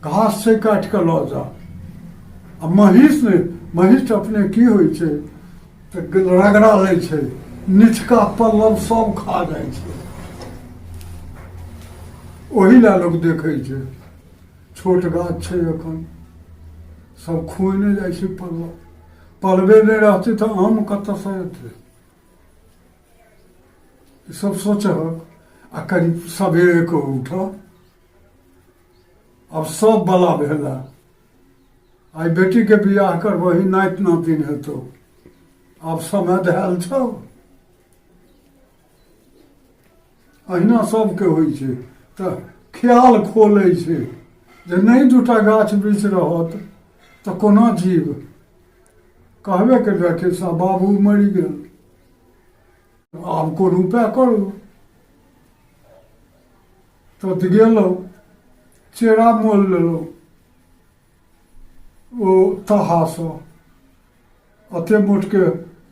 घास छै काटि कऽ लऽ जा। आ महीँस नहि, महीँस तऽ अपने की होइ छै तऽ रगड़ा लै छै, निचका पल्लव सब खा जाइ छै। ओही लए लोक देखै छै। छोट गाछ छै एखन, सब खुएने जाइ छै पल्लव। पलवे नहि रहतै तऽ आम कतऽसँ एतै? ई सब सोचहक आ कनि सबेरे कऽ उठऽ। आब सब बला भेला। आइ बेटीके बियाह करबही, नाति नातिन हेतौ, आब समय धयल छौ। अहिना सबके होइ छै तऽ ख्याल खोलै छै जे नहि दूटा गाछ वृक्ष रहत तऽ कोना जीव। कहबे केलकै साहब, बाबू मरि गेल, आब कोन उपाय करू? तऽ गेलहुँ, चेरा मोल लेलहुँ ओ तहासँ अते मोटके।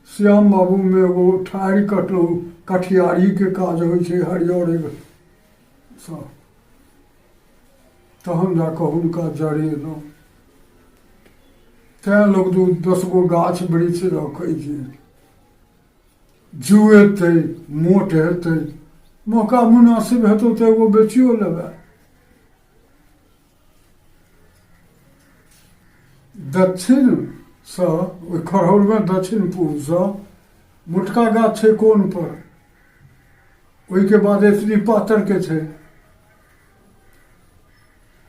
श्याम बाबूमे एगो ठाढ़ि कटलहुँ, कठियारीके काज होइ छै हरियरेसँ। तहन जा कऽ हुनका जरेलहुँ। तैँ लोक दू 10 गो गाछ वृक्ष रखै छै। जुएतै, मोट हेतै, मौका मुनासिब हेतौ तऽ एगो बेचियो लेबै। दक्षिणसँ ओहि खरहौरमे दक्षिण पूर्वसँ मोटका गाछ छै कोनपर, ओहिके बाद एतनी पातरके छै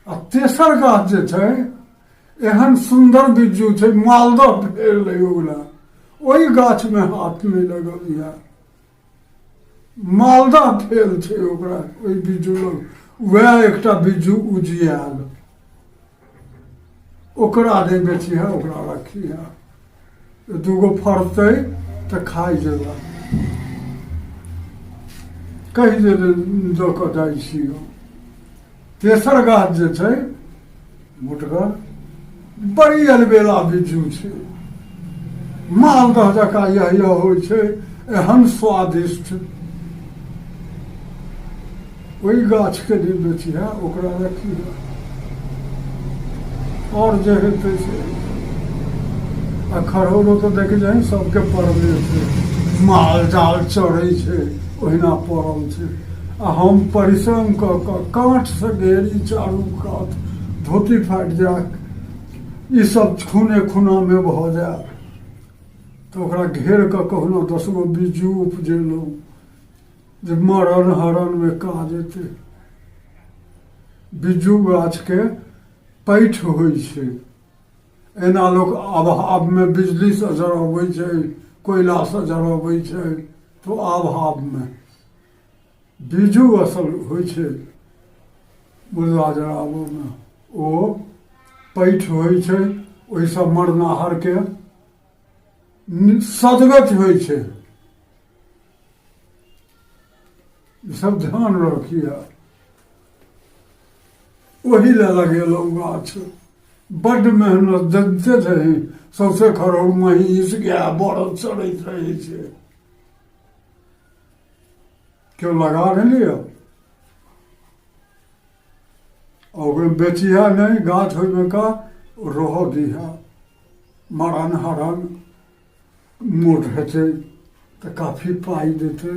आ तेसर गाछ जे छै एहन सुन्दर बिज्जू छै, मालदह भेल रहै ओकरा। ओहि गाछमे हाथ नहि लगबिहे, मालदह फेल छै ओकरा ओहि बिज्जू लग। वएह एकटा बिज्जू उजियायल, ओकरा नहि बेचिहे, ओकरा रखिहे। दूगो फड़तै तऽ खाइ जेबै। कहि जे दऽ कऽ जाइ छी। तेसर गाछ जे छै मोटगर, बड़ी अलबेला बिज्जू छै, मालदह जकाँ यह यह होइ छै, एहन स्वादिष्ट। ओहि गाछके नहि बेचिहे, ओकरा रखिहे। आओर जे हेतै से। आ खरहरो तऽ देखै छही सबके पड़ले छै, माल जाल चरै छै, ओहिना पड़ल छै। आ हम परिश्रम कऽ कऽ काँठसँ घेरी चारू कात, धोती फाटि जाय, ईसब खूने खूनामे भऽ जाय, तऽ ओकरा घेर कऽ कहुना 10 गो बिज्जू उपजेलहुँ जे मरण हरणमे काज एतै। बिज्जू गाछके पैठ होइ छै। एना लोक अभावमे बिजलीसँ जरबै छै, कोयलासँ जरबै छै, तऽ अभावमे बीजू असल होइ छै। मुर्दा जराबऽमे ओ पैठ होइ छै, ओहिसँ मरनाहरके सदगत होइ छै। सब ध्यान रखिए। ओही लए लगेलहुँ गाछ। बड्ड मेहनत जनिते छही, सौंसे खरौर महींस गाय बरद चरैत रहै छै। केओ लगा नहि लिअ, ओकरे बेचिहे नहि गाछ, ओहिमे का रहऽ दिहे। मरण हरण मोट हेतै तऽ काफी पाइ देतै।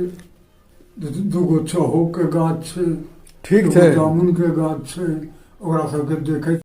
दूगो चहोके गाछ छै, ठीक दूगो छै, जामुनके गाछ छै, ओकरा सबके देखैत